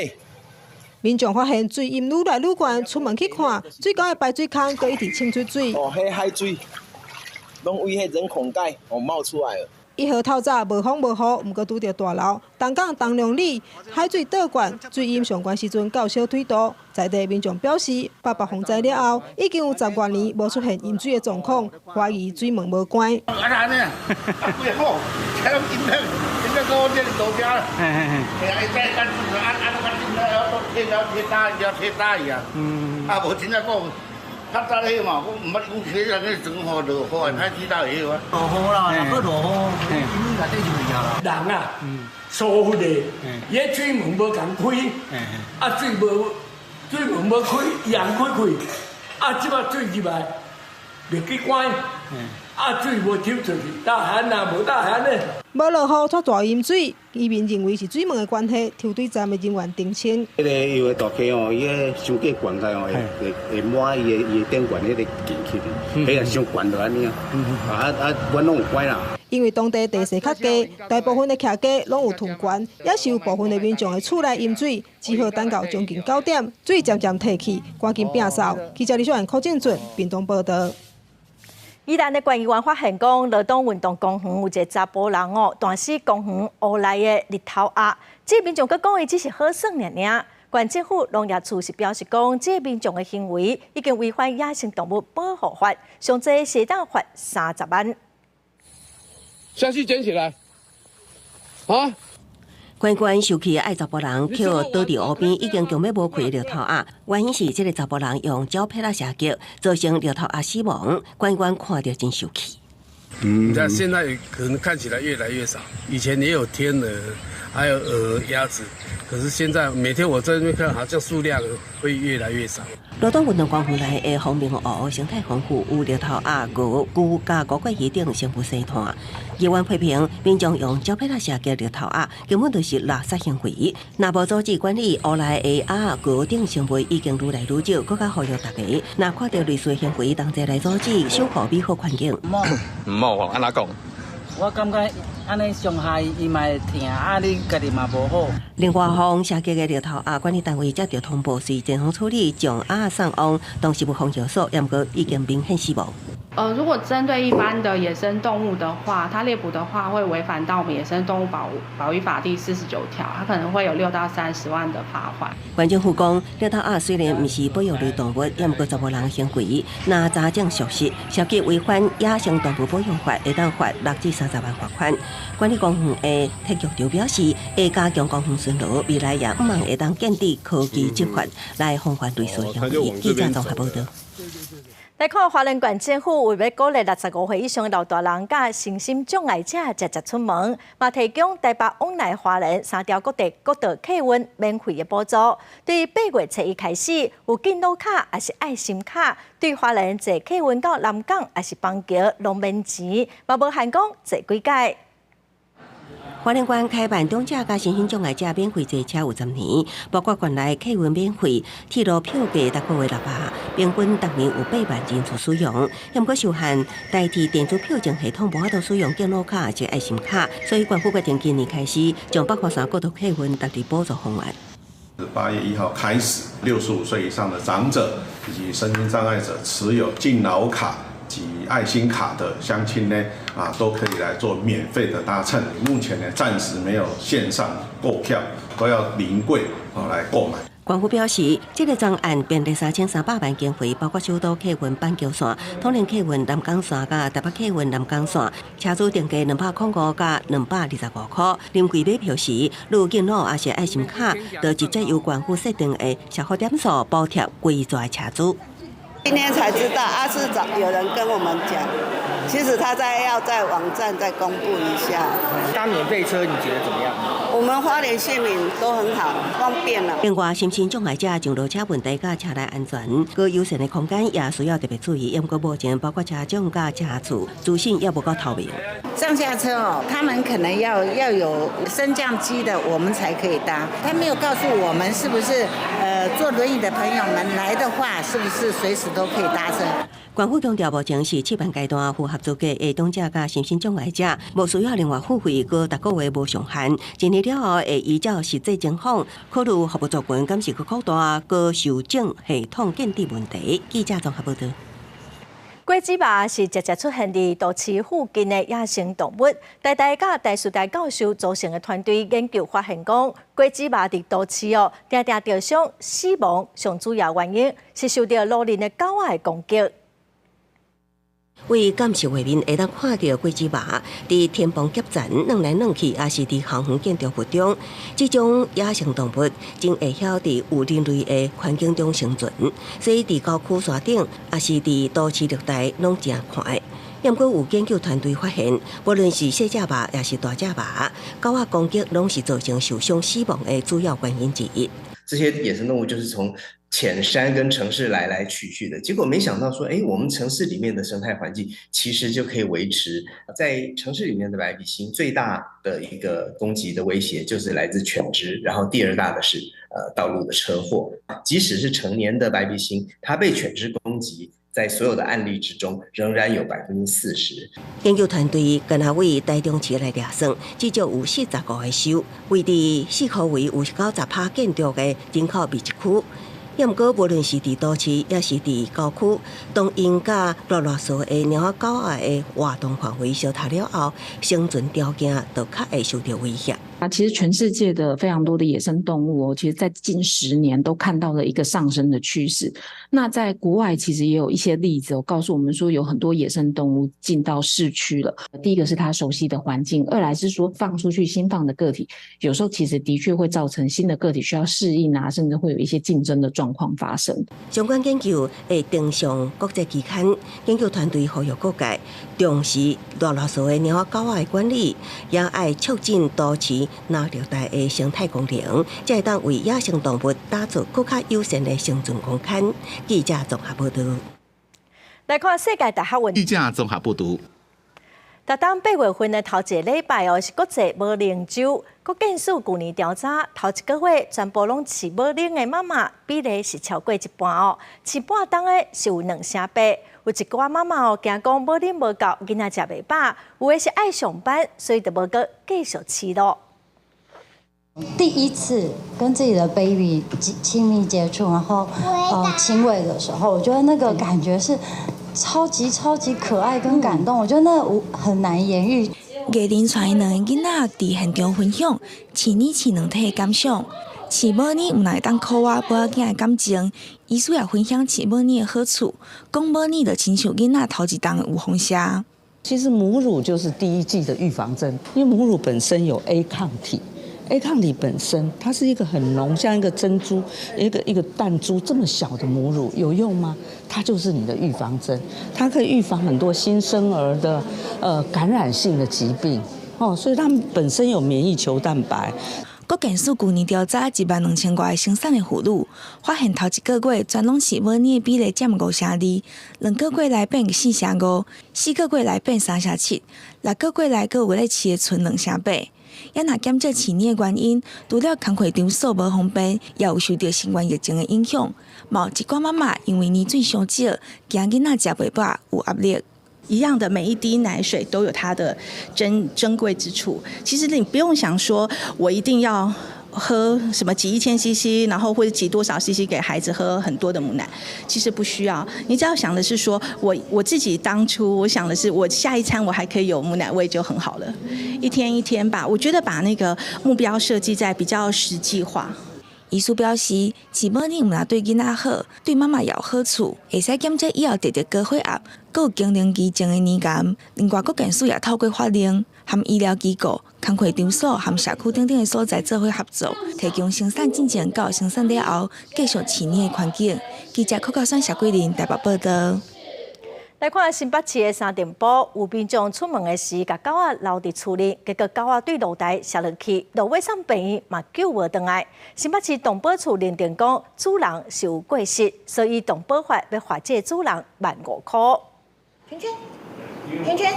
民眾發現水淹愈來愈懸，出門去看，水溝的排水孔閣一直滲出水。哦，彼海水。攏為彼人孔蓋哦冒出來了。1號透早無風無雨，毋過拄著大流。東港東龍里海水倒灌，水淹上懸時陣到小腿肚。在地民眾表示，八八洪災了後，已經有10外年無出現淹水的狀況，懷疑水門無關。啊那呢？啊，規好，車攏淹了，淹了到這裡到遮啦。嘿嘿嘿。嘿啊，伊再干水啊啊，較緊了，都鐵了鐵打，了鐵打去啊。嗯。啊，無真正講。較早彼嘛，我毋捌講起來那裝雨落雨會歹去到會曉啊。落雨啦，若閣落雨，淹內底就去啊啦。人啊，疏忽的，伊彼水門無共開，啊水無水門無開，伊通開開，啊這擺水入來，袂去關，啊水無抽出去，大旱啊，無大旱呢。無落雨，卻大淹水，漁民認為是水門的關係，抽水站的人員澄清。彼個伊個大溪哦，伊個傷過懸來哦，會會滿伊个伊个頂懸彼個進去，彼個傷懸就按呢啊，啊啊，阮攏有關啦。因為當地地勢較低，大部分的徛家攏有囤懸，也是有部分的民眾的厝內淹水，只好等到將近9點，水漸漸退去，趕緊摒掃。記者李小賢、柯正俊，屏東報導。宜蘭的縣議員發現講，羅東運動公園有一个查埔人哦，彈死公園湖內的綠頭鴨。這個民眾閣講，伊只是好耍爾爾。縣政府農業處是表示講，這個民眾的行為已經違反野生動物保護法，上濟是會當罰30萬。下去撿起來，啊！縣官受氣愛查埔人抾倒佇湖邊，已經強欲無氣的綠頭鴨。原因是這个查埔人用膠片仔射擊，造成綠頭鴨死亡。縣官看著真受氣。你看現在可能看起來越來越少，以前也有天鵝，還有鵝、鴨子，可是現在每天我在那邊看，好像數量會越來越少。羅東運動公園內的風明湖生態豐富，有綠頭鴨、鵝、龜佮吳郭魚等生物生態。議員批評民眾用膠片仔射擊綠頭鴨，根本就是垃圾行為。若無阻止管理，湖內的鴨、鵝等生物已經愈來愈少，閣較呼籲大家，若看著類似行為，同齊來阻止，守護美好環境。毋好哦，按怎講？我感覺按呢傷害伊嘛會疼，啊你家己嘛無好。另外，方射擊的綠頭鴨管理單位接著通報，隨前方處理，將鴨送往動植物防疫所，毋過已經明顯死亡。如果針對一般的野生動物的話，它獵捕的話會違反到我們野生動物保育法第49條，它可能會有6到30萬的罰款。縣政府講，綠頭鴨雖然毋是保育類動物，也毋過查埔人行為，若查證屬實，涉及違反野生動物保育法，會當罰6至30萬罰款。管理公園的鐵局長表示，會加強公園巡邏，未來也毋望會當建立科技執法來防範類似行為。記者綜合報導。來看花蓮縣政府為欲鼓勵65歲以上的老大人佮身心障礙者齊齊出門，嘛提供台北往來花蓮三條各地國道客運免費的補助。對8月初一開始，有敬老卡抑是愛心卡，對花蓮坐客運到南港抑是板橋攏免錢，嘛無限講坐幾擺。花蓮縣開辦長者佮身心障礙者免費坐車有10年，包括縣內客運免費、鐵路票價逐個月600，平均逐年有8萬人次使用。毋過受限代替電子票證系統無法度使用敬老卡抑是愛心卡，所以縣府決定今年開始將北花山國道客運納入補助方案。 8月1號開始，65歲以上的長者以及身心障礙者持有敬老卡及愛心卡的鄉親呢，都可以來做免費的搭乘。目前呢，暫時沒有線上購票，都要臨櫃來購買。縣府表示，這个專案編列3300萬經費，包括首都客運板橋線、統聯客運南港線、佮台北客運南港線，車資定價205佮225塊。臨櫃買票時，如敬老抑是愛心卡，就直接由縣府設定的消費點數補貼規座車資。今天才知道，是早有人跟我們講，其實他在要在網站再公布一下。搭免費車你覺得怎麼樣？我們花蓮縣民都很好，方便了。另外，身心障礙者上落車問題佮車內安全，閣友善的空間也需要特別注意。毋過目前包括車長佮車主資訊也無夠透明。上下車哦，他們可能要有升降機的，我們才可以搭。他沒有告訴我們是不是，坐輪椅的朋友們來的話，是不是隨時都可以搭車？縣府強調，目前是試辦階段，符合資格的長者佮身心障礙者，無需要另外付費，閣逐個月無上限。一年了後，會依照實際情況考慮服務族群，敢是閣擴大，閣修正系統建置問題。記者綜合報導。果子猫是常常出現佇都市附近的野生動物。台大佮台師大教授組成的團隊研究發現，講果子貓佇都市哦，定定著傷死亡，上主要原因是受著路人的狗仔的攻擊。為監視畫面會當看著果子貓佇天棚夾層轉來轉去，抑是佇後園建築物中，這種野生動物真會曉佇有人類的環境中生存，所以佇郊區山頂，抑是佇都市綠帶，攏誠看的。毋過有研究團隊發現，無論是細隻貓，抑是大隻貓，狗仔攻擊攏是造成受傷死亡的主要原因之一。這些野生動物就是從淺山跟城市來來去去的，結果沒想到說，哎，我們城市裡面的生態環境其實就可以維持。在城市裡面的白鼻心最大的一個攻擊的威脅就是來自犬隻，然後第二大的是道路的車禍。即使是成年的白鼻心，它被犬隻攻擊，在所有的案例之中，仍然有40%。研究團隊敢若為台中市來量算，至少有45個州，位佇四箍圍有90%建築的人口密集區。抑毋過，無論是佇都市，抑是佇郊區，當𪜶佮囉囉嗦的貓仔狗仔的活動範圍相疊了後，生存條件就較會受著威脅。啊，其實全世界的非常多的野生動物哦，其實在近10年都看到了一個上升的趨勢。那在國外其實也有一些例子哦，告訴我們說有很多野生動物進到市區了。第一個是它熟悉的環境，二來是說放出去新放的個體，有時候其實的確會造成新的個體需要適應啊，甚至會有一些競爭的狀況發生。相關研究會登上國際期刊，研究團隊呼籲各界重視囉囉嗦的貓仔狗仔的管理，也愛促進都市藍綠帶的生態功能，才會當為野生動物打造閣較友善的生存空間。記者綜合報導。來看世界大學運。記者綜合報導。逐冬8月份的頭一个禮拜哦，是國際母奶週。國健署舊年調查，頭一個月全部攏飼母奶的媽媽比例是超過一半哦，飼半冬的是有2.8成。有一寡媽媽哦，驚講母奶無夠，囡仔食袂飽；有的是愛上班，所以就無閣繼續飼囉。第一次跟自己的 baby 親密接觸，然後親餵的時候，我覺得那個感覺是超級超級可愛跟感動，我覺得那很難言喻。藝人帶𪜶兩个囡仔佇現場分享飼奶飼兩體的感想，飼母奶毋但會當苦活母仔囝的感情，醫師也分享飼母奶的好處，講母奶就親像囡仔頭一冬的預防射。其實母乳就是第一劑的預防針，因為母乳本身有 A 抗體。A 抗體本身，它是一個很濃，像一個珍珠，一個一個彈珠這麼小的母乳有用嗎？它就是你的預防針，它可以預防很多新生兒的感染性的疾病哦，所以它們本身有免疫球蛋白。國健署舊年調查1萬2000外個生產的婦女，發現頭一個月全攏飼母奶的比例佔5.2%，2個月來變4.5%，4個月來變3.7%，6個月來閣有咧飼的賰2.8。也若減少飼奶的原因，除了工課場所無方便，也有受著新冠疫情的影響。嘛有一寡媽媽因為奶水傷少，驚囡仔食袂飽，有壓力。一樣的，每一滴奶水都有它的珍貴之處。其實你不用想說，我一定要喝什麼擠1000 cc，然後或者擠多少 cc 給孩子喝很多的母奶，其實不需要。你只要想的是說，我自己當初我想的是，我下一餐我還可以有母奶餵就很好了。一天一天吧，我覺得把那個目標設計在比較實際化。醫師表示，飼母奶毋但對囡仔好，對媽媽也有好處，會使減少以後得著高血壓、閣有更年期症的年癌。另外，國健署也透過法令，和醫療機構、工課場所和社區等等的所在做伙合作，提供生產進前到生產了後繼續飼奶的環境。記者柯高山、謝桂林台北報導。來看新北市的三重埔，有民眾出門的時，共狗仔留佇厝裡，結果狗仔對露台摔落去，落尾送病院嘛救無轉來。新北市動保處認定講，主人是有過失，所以動保法欲罰這个主人15,000塊。圈圈，圈圈，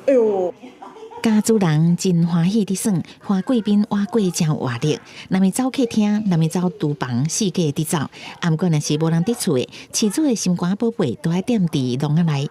哎喲！家主人真歡喜佇耍，花過邊活過誠有活力。若欲走客廳，若欲走廚房，四界佇走。啊，毋過若是無人佇厝的，飼主的心肝寶貝都愛踮佇籠仔內。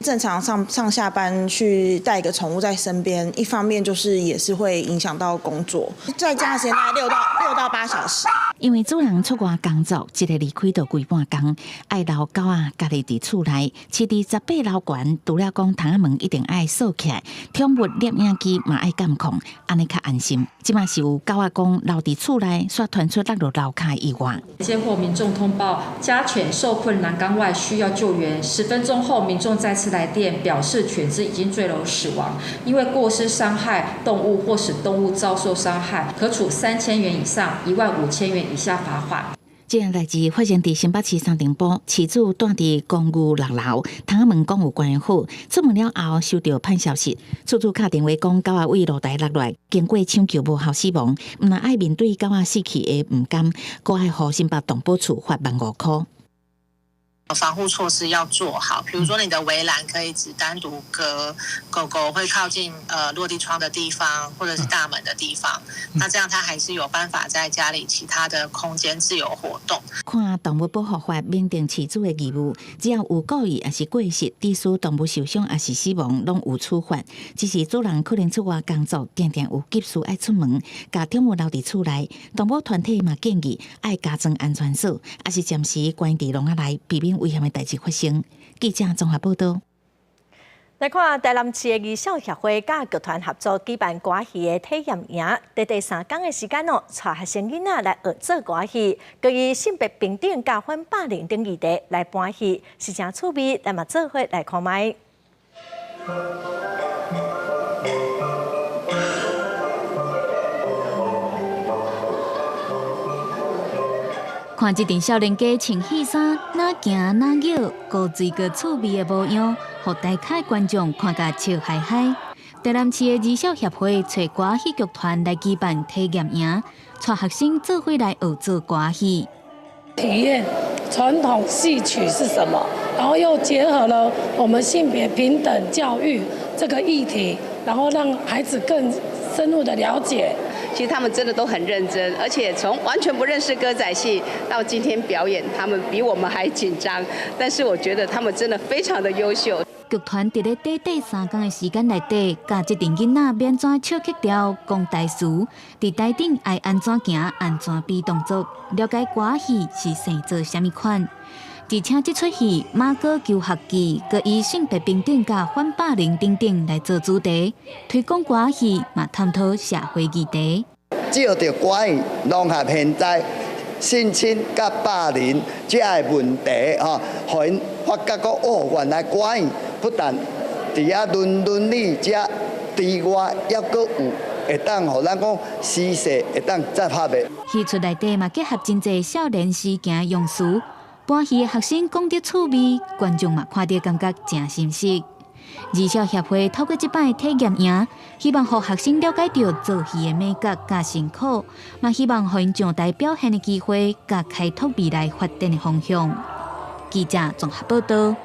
正常上上下班去帶一個寵物在身邊，一方面就是也是會影響到工作，在家的時間大概6到8小時。因為主人出外工作，一個離開就規半工，愛留狗仔家己佇厝內，飼佇18樓懸，除了講窗仔門一定愛鎖起來，寵物攝影機嘛愛監控，按呢較安心。這馬是有狗仔講留佇厝內，煞傳出落落樓跤意外。接獲民眾通報，家犬受困欄杆外需要救援。10分鐘後，民眾再次來電表示犬隻已經墜樓死亡，因為過失傷害動物或使動物遭受傷害，可處3000元以上1萬5000元以下罰款。這件代誌發生佇新北市三重埔，飼主蹛佇公寓6樓，窗仔門講有關好，出門了後收著歹消息，厝主敲電話講狗仔對露台落來，經過搶救無效死亡，毋但愛面對狗仔死去的毋甘，閣愛予新北動保處罰1萬5箍。防護措施要做好，比如說你的圍欄可以只單獨隔狗狗會靠近落地窗的地方，或者是大門的地方，那這樣它還是有辦法在家裡其他的空間自由活動。看動物保護法明定飼主的義務，只要有故意抑是過失，致使動物受傷抑是死亡，攏有處罰。只是主人可能出外工作，定定有急事愛出門，共寵物留佇厝內。動保團體嘛建議愛加裝安全鎖，抑是暫時關佇籠仔內，避免危險的代誌發生。記者綜合報道。來看台南市的兒少協會佮劇團合作舉辦歌戲的體驗營，短短3工的時間哦，帶學生囡仔來學做歌戲，閣以性別平等佮反霸凌等議題來搬戲，是誠趣味，咱嘛做伙來看覓。看這陣少年家穿戲衫，哪行哪蹺，古錐閣趣味的模樣，予台下觀眾看甲笑嗨嗨。台南市的兒少協會揣歌戲劇團來舉辦體驗營，帶學生做伙來學做歌戲，體驗傳統戲曲是什麼，然後又結合了我們性別平等教育這個議題，然後讓孩子更深入的了解。其實他們真的都很認真，而且從完全不認識歌仔戲到今天表演，他們比我們還緊張。但是我覺得他們真的非常的優秀。劇團佇咧短短3工的時間內底，教這陣囡仔欲按怎唱曲調、講台詞，佇台頂愛按怎行、按怎比動作，了解歌戲是生做啥物款。而且這齣戲《馬哥求學記》閣以性別平等佮反霸凌等等來做主題，推廣歌戲嘛探討社會議題。藉著歌戲融合現在性侵佮霸凌這个問題，吼，予𪜶發覺講哦，原來歌戲不但佇遐倫倫理這之外，猶閣有會當予咱講時勢會當結合的。戲出內底嘛結合真濟少年時行用詞。搬戲的學生講得趣味，觀眾嘛看著感覺誠心適。兒少協會透過這擺體驗營，希望予學生了解著做戲的眉角佮辛苦，嘛希望予𪜶上台表現的機會，佮開拓未來發展的方向。記者綜合報道。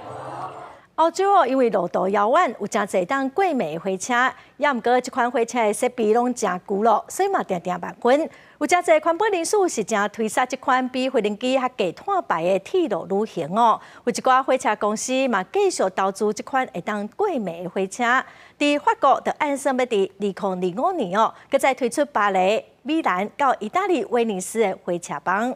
歐洲哦，因為路途遙遠，有誠濟當過暝火車，也毋過這款火車的設備攏誠舊咯，所以嘛定定慢分。有誠濟環保人士是誠推捒這款比飛行機較低碳排的鐵路旅行哦。有一寡火車公司嘛繼續投資這款會當過暝的火車。佇法國就按算欲佇2025年哦，閣再推出巴黎、米蘭到意大利威尼斯的火車班。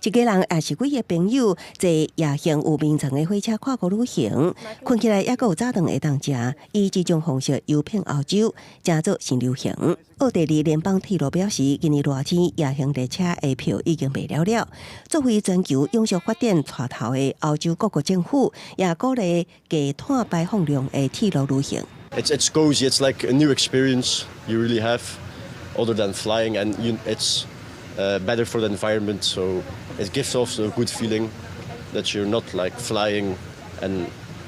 一家人抑是幾个朋友坐夜行有眠床的火車跨國旅行，睏起來猶閣有早頓會當食。以這種方式遊遍歐洲，成做新流行。奧地利聯邦鐵路表示，今年熱天夜行列車的票已經賣了了。作為全球永續發展帶頭的歐洲各國政府，也鼓勵低碳排放量的鐵路旅行。 It's cozy. It's like a new experience you really have, other than flying, and it's better for the environment. So it gives also a good feeling that you're not like flying and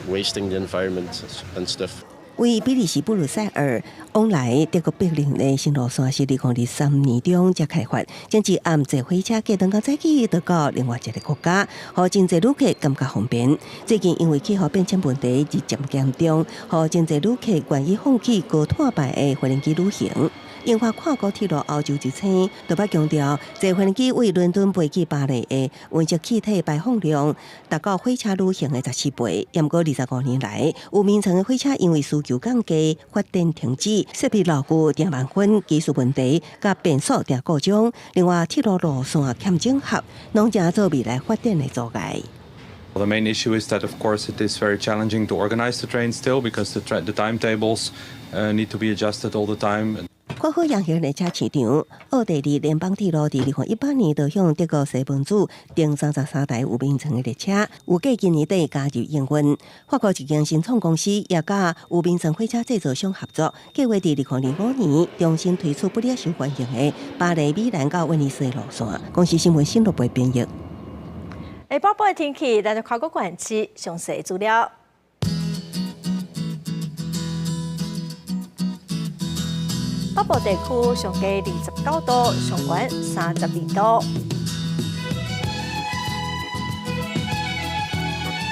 wasting the environment and stuff. 為比利時布魯塞爾往來德國柏林的新路線是2023年中才開發，前一暗坐火車隔兩工早起就到另外一个國家，予真濟旅客感覺方便。最近因為氣候變遷問題日漸嚴重，予真濟旅客願意放棄高碳排的飛行機旅行。英法跨國鐵路歐洲之星特別強調，坐飛機對倫敦飛去巴黎的溫室氣體排放量達到火車旅行的14倍。毋過25年來，有眠層的火車因為需求降低、發電停止、設備老舊、定慢分、技術問題，佮變速定故障。另外，鐵路路線欠整合，攏成做未來發展的阻礙。 The main issue is that, of course, it is very challenging to organize the train still because the timetables need to be adjusted all the time. 看好陽型列車市場，奧地利聯邦鐵路佇2018年就向德國西門子訂33台有眠層的列車，預計今年底加入營運。法國一間新創公司也佮有眠層火車製造商合作，計劃佇2025年重新推出不了受歡迎的巴黎、米蘭到威尼斯的路線。公視新聞新羅貝編譯。下晡的天氣，咱就跨國縣市詳細資料。北部地區上低29度，上懸32度。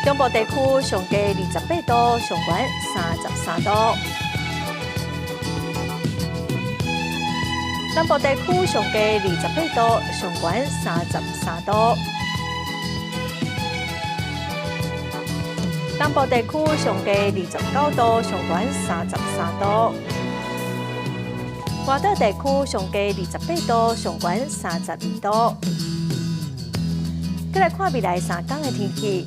中部地區上低28度，上懸33度。南部地區上低28度，上懸33度。東部地區上低29度，上懸33度。外島地區上低28度，上懸32度。閣來看未來3天的天氣。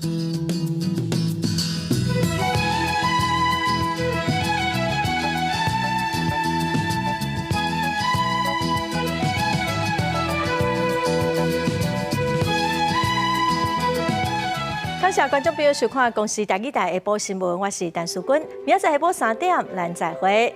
感謝觀眾朋友收看公視台語台下晡新聞，我是陳淑君，明仔載下晡3點，咱再會。